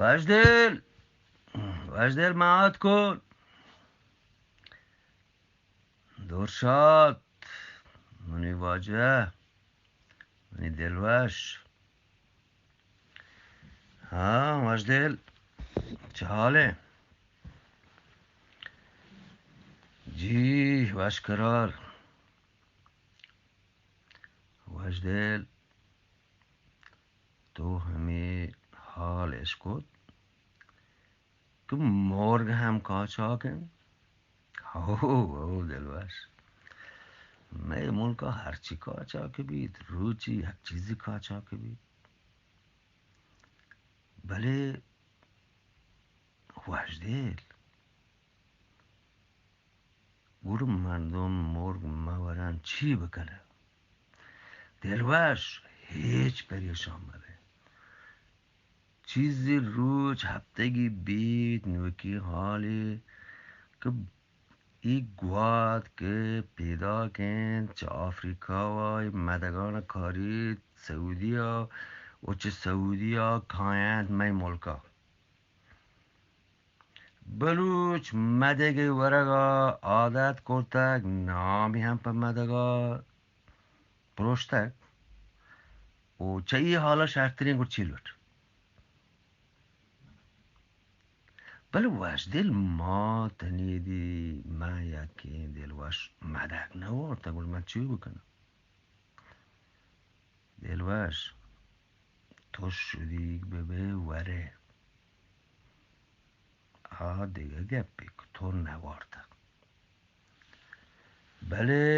وژدل، وژدل، من آتکون. دور شات، منی واجہ، منی دلوش. ہاں، وژدل، چہ حالے؟ جی، وش قرار. وژدل، تو ہمے حال اشکت کہ مرگ ہم قاچاق انت؟ ہو، ہو، دلوش. مئے ملکا ہرچی قاچاق بیت، روچی یک چیزی قاچاق بیت. بلے وژدل، گڑا مردم مرگ مہ ورن چی بکنن؟ دلوش، ہچ پریشان مبے. چیزے روچ ہفتگی بیت، نوکیں حالے کہ اے گوات کہ پیداک انت چہ آفریقا ءَ، اے مدگان ءَ کاریت سعودی ءَ و چہ سعودی ءَ کاینت مئے ملک ءَ. بلوچ مدگ ءِ ورگ ءَ عادت کرتگ، نامی ہم پہ مدگ ءَ پروشتگ و چہ اے حال ءَ شرتریں گڑا چی لوٹ؟ بلے وژدل، ما تنیدی، من یکیں دلوش مدگ نہ وارتگ، گڑا من چی بکناں؟ دلوش، تو شدیگ بہ بئے ورئے، آ دگہ گپے کہ تو نہ وارتگ. بلے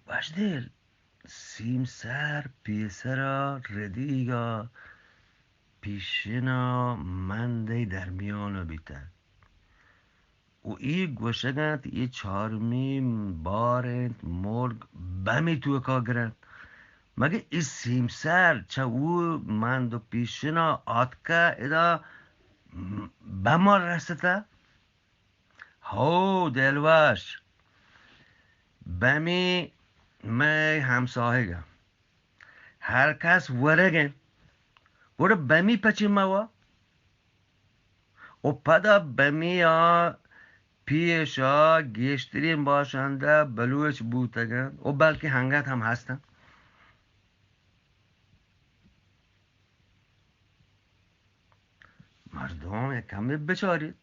وژدل، سیمسر پیسرا ردیگا پیشنا مندئے درمیانا بیتگ. و اے گوشگ انت، اے چارمی بار انت مرگ بمی توکا گرنت. مگہ اے سیمسر چہ او مند و پیشنا آتکہ ادا بما رستہ؟ ہو دلوش، بمی مئے ہمساہگ انت. ہر کس ورگ انت. گڑا بمی پچی موا؟ و پدا بمی آ پیشا گیشترین باشندہ بلوچ بوتگ انت و بلکہ ہنگت ہم ہست انت. مردم یک کمے بچاریت.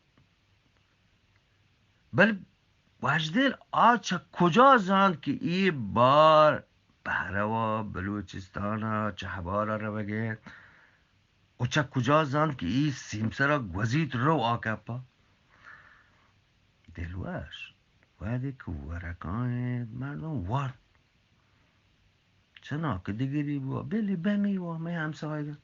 بلے وژدل، آ چہ کجا زانت کہ اے بار بہروا بلوچستانا چہبارا روگ ءَ انت؟ و چہ کجا زانت کہ اے سیمسرا گوزیت رو آ کپا؟ دلوش، وہدے کہ ورکاینت مردم وارت. چنانکہ دگری بوا، بلے بمی وا، مئے ہمساہگ انت.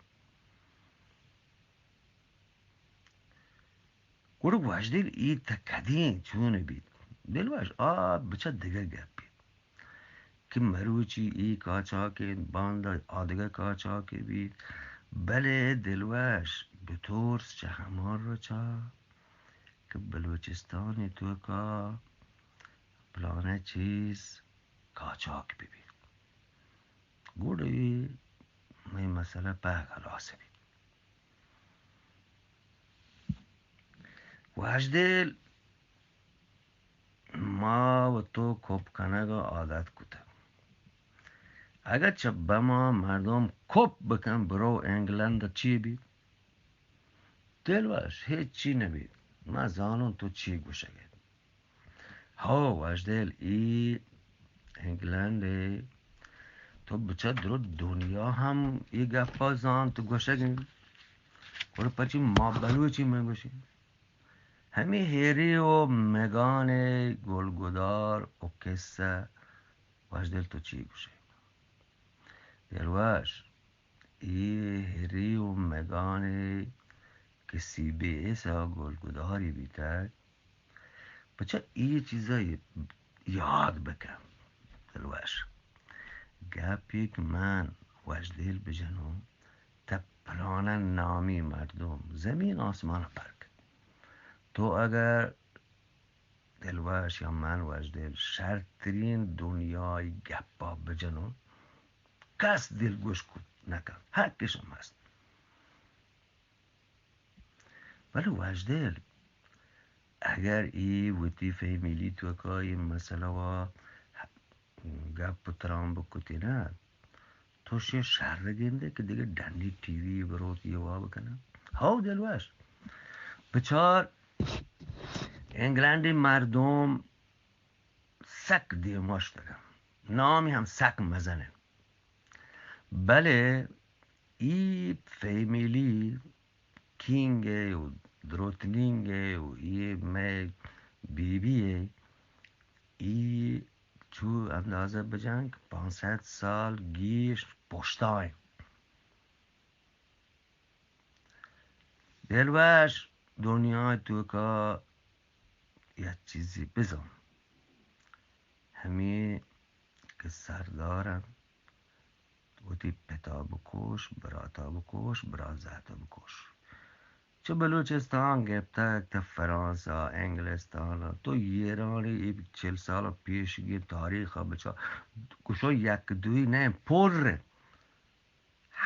گڑا وژدل، اے تہ کدی انت، چون بیت؟ دلوش، آ بچار دگہ گپے کہ مروچی اے قاچاق انت، باندا آ دگہ قاچاقے بیت. بلے دلوش، بترس چہ ہما روچا کہ بلوچستان توکا پلانہ چیز قاچاق بہ بیت، گڑا اے مئے مسئلہ پہ ہلاس بیت. وژدل، ما و تو کپ کنگ ءَ عادت کتگ. اگاں چہ بما مردم کپ بکن، برو انگلند ءَ چی بیت؟ دلوش، ہچی نہ بیت. ما زانوں تو چی گوشگ ءَ ئے. ہو وژدل، اے انگلند ءَ تو بچار درو دنیا ہم اے گپا زانت گوشگ انت. گڑا پرچی ما بلوچی مہ گوشیں؟ ہمے ہیری و مگان ءِ گلگدار و قصہ، وژدل تو چی گوشے؟ دلوش، اے ہیری و مگان ءِ کہ سی بی ایس ءَ گلگداری بیتگ، پچا اے چیزا یاد بکن. دلوش، گپے کہ من وژدل بجنوں، تہ پلانہ نامی مردم زمین آسمان فرق. تو اگر دلوش یا من وژدل شرترین دنیای گپا بجنوں، کس دلگوش کت نہ کنت، حقش ہم ہست۔ بلے وشدل، اگر اے وتی فیملی توکا اے مسئلہ وا گپ و تران بکتی نا، تو شے شر گندے کہ دگہ ڈنی ٹی وی بروت اے وا بکنن۔ ہو دلوش، بچار، انگلینڈی مردم سک دیما شتگن، نامی ہم سک مزن انت۔ بلے اے فیملی کینگ ء و دروتنینگ ء و اے مئے بی بی ء، اے چو اندازہ بجن کہ پانسد سال گیش پشتا انت۔ دلوش، دنیا توکا یک چیزی بزان، ہمے کہ سردار انت، وتی پتا بکوش، براتا بکوش، برازاتا بکوش۔ چہ بلوچستان گپتگ تا فرانسا، انگلستانا، تو ایرانی اے چل سالا پیشگی تاریخا بچار، گوشو یک دوئی نہ، پر انت۔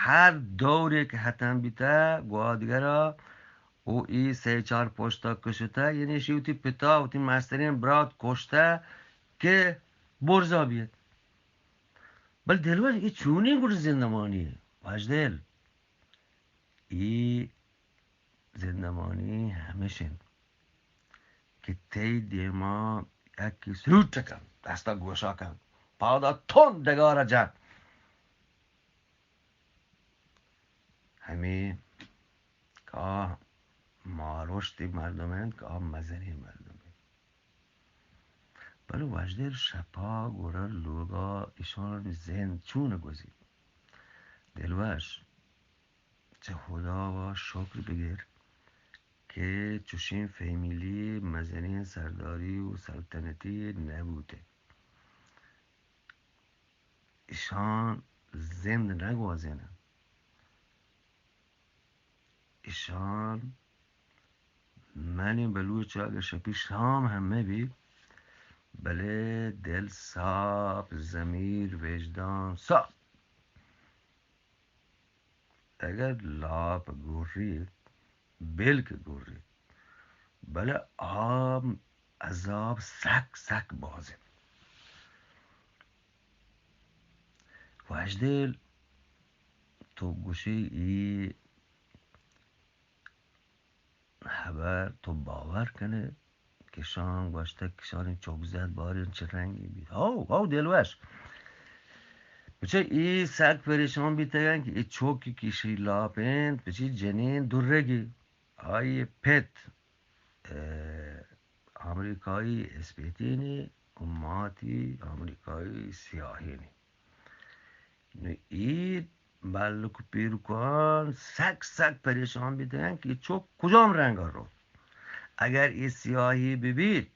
ہر دورے کہ ہتم بیتہ، گوادگرا او اے سئے چار پشتا کشتہ، یعنی اشی وتی پتا، وتی مسترین برات کشتہ کہ برزا بیت۔ بل دلوش، اے چونیں گڑ زندمانی؟ وشدل، اے زندمانی ہمیش انت کہ تئی دیما یکے سلوٹ کن، دستا گوشا کن، پادا تند ڈگارا جن۔ ہمے کہ آ ماروشتی مردم انت، کہ آ مزنیں مردم انت۔ بلے وشدل، شپا گڑا لوگا اشان زند چون گوزی؟ دلوش، چہ خداوا شکر بگر کہ چوشیں فیملی مزنیں سرداری و سلطنتی نہ بوتگ۔ اشان زند نہ گوازینن۔ اشان، منی بلوچ، اگہ شپی شام ہم مہ بی، بلے دل صاف، ضمیر، وجدان صاف۔ اگر لاپ گوریت، بلک گوریت، بلے آ عذاب سک سک باز انت۔ وشدل، تو گوشے اے ہبر تو باور کنے؟ کشان گوشتگ، کشانی چک زد باریں چہ رنگی بیت۔ ہو، ہو دلوش۔ بچہ اے سک پریشان بیتگن کہ اے چوکی کشی لاپ انت، بچی جنین درگی۔ آئی پت، اه، آمریکائی اسپیتینی و ماتی آمریکائی سیاہینی۔ نوں اے بلک و پیرکان سک سک پریشان بیتگن کہ اے چک کجام رنگا رو۔ اگر اے سیاہی ببیت،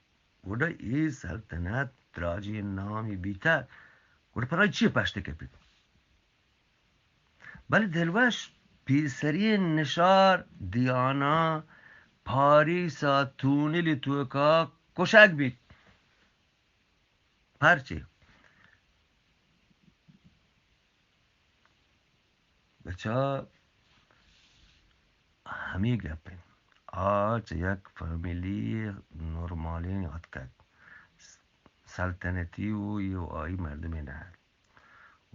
گڑا اے سلطنت دراجیں نامی بیتگ، گڑا پدا چی پشت کپیت؟ بلے دلوش، پیسری نشار دیانا پاریسا تونلی توکا کشگ بیت۔ پرچے؟ بچا ہمے گپ انت۔ آ چہ یک فیملی نورمالیں اتکگ، سلطنتی و اے و آئی مردمے نہ انت۔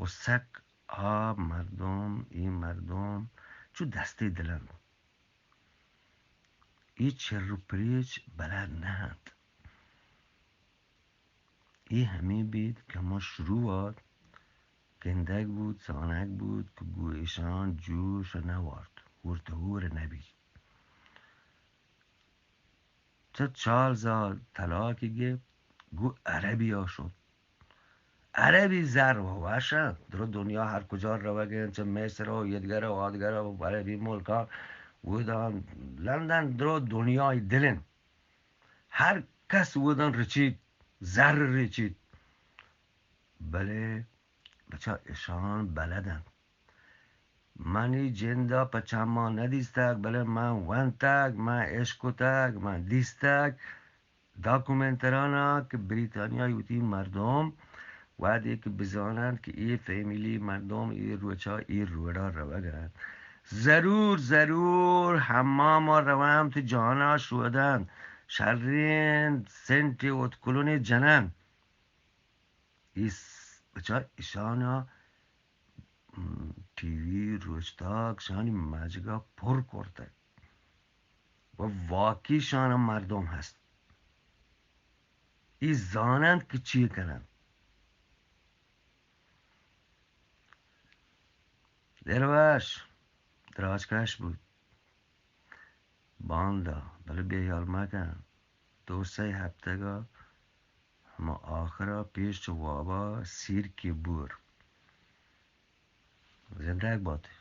و سک آ مردم، اے مردم چو دستے دل انت۔ اے چر و پریچ بلد نہ انت۔ اے ہمے بیت کہ ہما شروعات گندگ بوت، زانگ بوت کہ گوں ایشاں جوش نہ وارت، ہور تہ ہور نہ بیت۔ چہ چارزال طلاقی گپت، گوں عربیا شت۔ عربی زر و وش انت، درو دنیا ہر کجا روگ انت، چہ مصر و ایدگر و آدگر و عربی ملکاں، اودان لندن درو دنیای دل انت۔ ہر کس اودان رچیت، زر رچیت۔ بلے بچا اشان بلد انت۔ منی جندا پہ چماں نہ دیستگ، بلے من ونتگ، من اشکتگ، من دیستگ۔ داکومنترانا کہ بریتانیای وتی مردم وہدے کہ بزاننت کہ اے فیملی مردم اے روچا اے روڈا روگ ء انت، ضرور، ضرور حماما روانت، جانا شودنت، شرین سنٹ اتکلونے جننت۔ ایس، بچا ایشانا، م، ٹی وی، روچتاک شانی مجگا پر کرتگ و واقعی شانا مردم ہست۔ ای زاننت کہ چی کننت۔ دلوش، دراجکش بوت۔ باندا، بلے بے ہیال مکن۔ دو سئے ہپتگا ہما آخرا پیش چہ وابا سیر کہ بور۔ زندگ بات۔